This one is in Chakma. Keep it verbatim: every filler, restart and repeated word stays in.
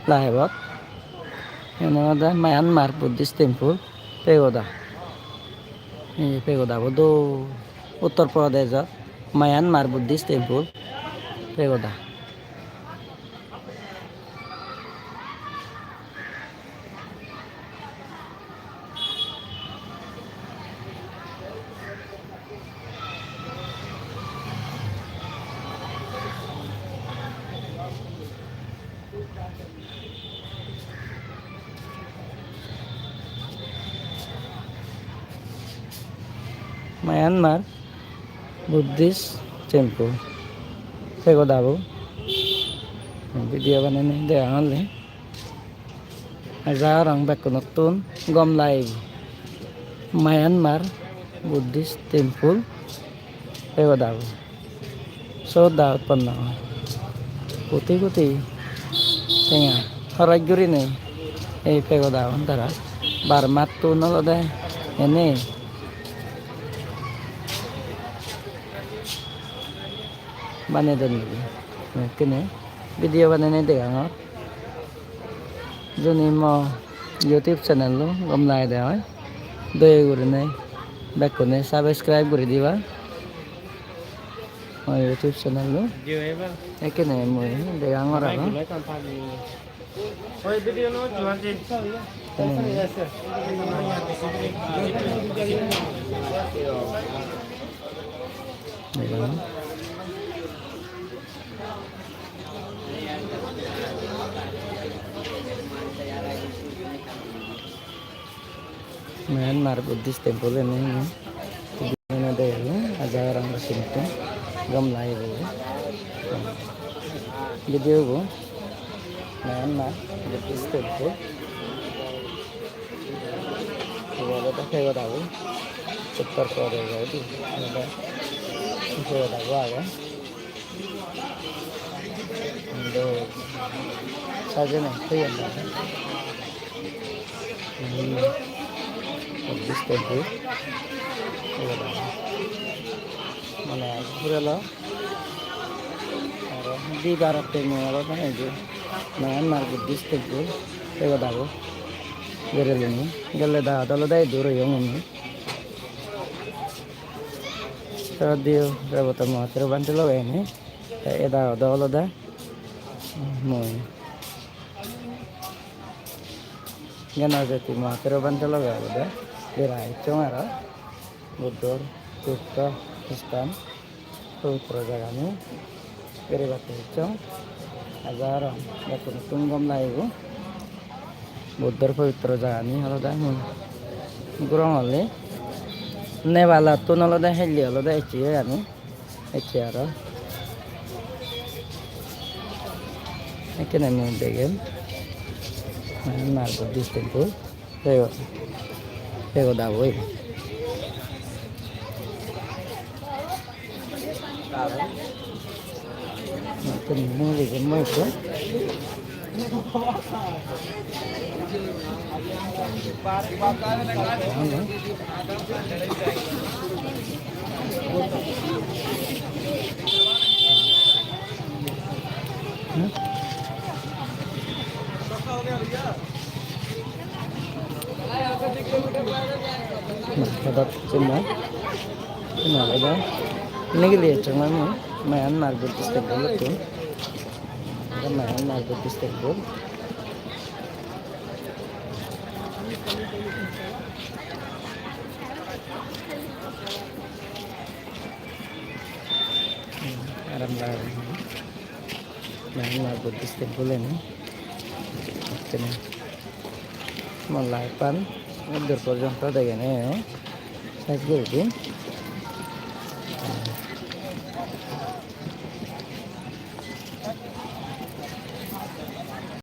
Live-ot. Iyen olode Myanmar Buddhist Temple, Pagoda. Ei Pagoda bo dol. Uttar Pradeshot Myanmar Buddhist Temple, Pagoda. Myanmar Buddhist Temple, Pagoda bo. Video banenei degong ole. Aja gorong bekkunottun gom lagebo. Myanmar Buddhist Temple, Pagoda bo. Sot da utponno oi. Koti koti tenga horoj gurinei ei Pagoda gun tara. Burmattun olode ene banedon guri. Ekkene video banenei degongor. Juni mo YouTube channel-o gom lagede oi, doye gurinei bekkune subscribe guri diba mo YouTube channel-o. Ekkene mui degongor aro. Oi, video no, Juan ji. Degong. Myanmar Buddhist Temple ene hene. Ene degong, aja gorong sinittun gom lagebo. Video bo Myanmar Buddhist Temple. Ibe olode Pagoda bo. Uttar Pradesh odi. Olode Pagoda bo age. Indo sajone toyon na. Hmm. Buddhist temple. Mane purelo. Aro dibar temple aro na idu. Myanmar Buddhist temple. Pagoda bo. Berelungi. Gelle da olode idu royong ami. Te diyo Rebota Mahathero bhante loge ene. Te eda odo olode mui Gyanajyoti Mahathero bhante loge olode bera ecchong aro Buddhor tirtho sthan, pobitro jagani berebatte ecchong. Aja gorong bekkunottun gom lagibo. Buddhor pobitro jagani olode mui gurong ole Nepalottun olode helle olode ecche oi ami. Ecche aro ekkene mui degem. Mane Nargodi temple. Pego, Pego dabo oi. Ecche mui degem mui ekko. Hadak chinna. Chinna hadak. Nigili ecchong mui. Myanmar Buddhist temple-ottun. Myanmar Buddhist temple. Aram lager. Myanmar Buddhist temple eni. Ekkene mo life-an eddur porjonto degene, eh, sej guri din.